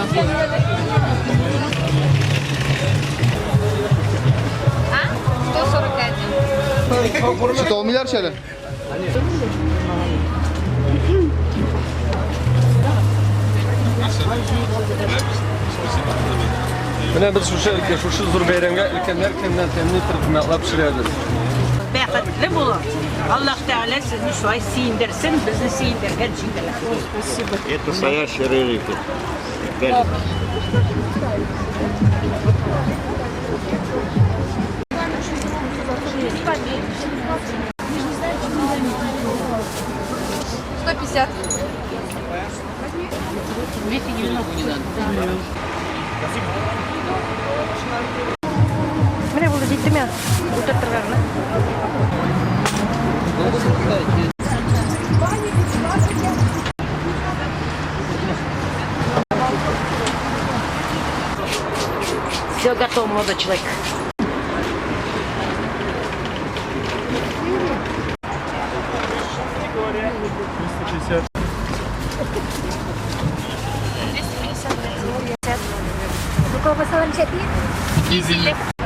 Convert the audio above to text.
А? 141. Сөт алмыйлар әле. Менә без шушы өлкә, шушы зур бәйрәмгә өлкәннәр көненнән тәмле итеп кунаклап пешерәбез. Бәхетле булың. Аллаһ Тәгалә сезне шулай сөендерсен, безне сөендергән шикелле. Спасибо. Это настоящие рерихи. Сто пятьдесят. Менә булды җитте миңа. Утыртырга гына. Все готово, молодой человек. Бу колбасалар ничә тиен? 250.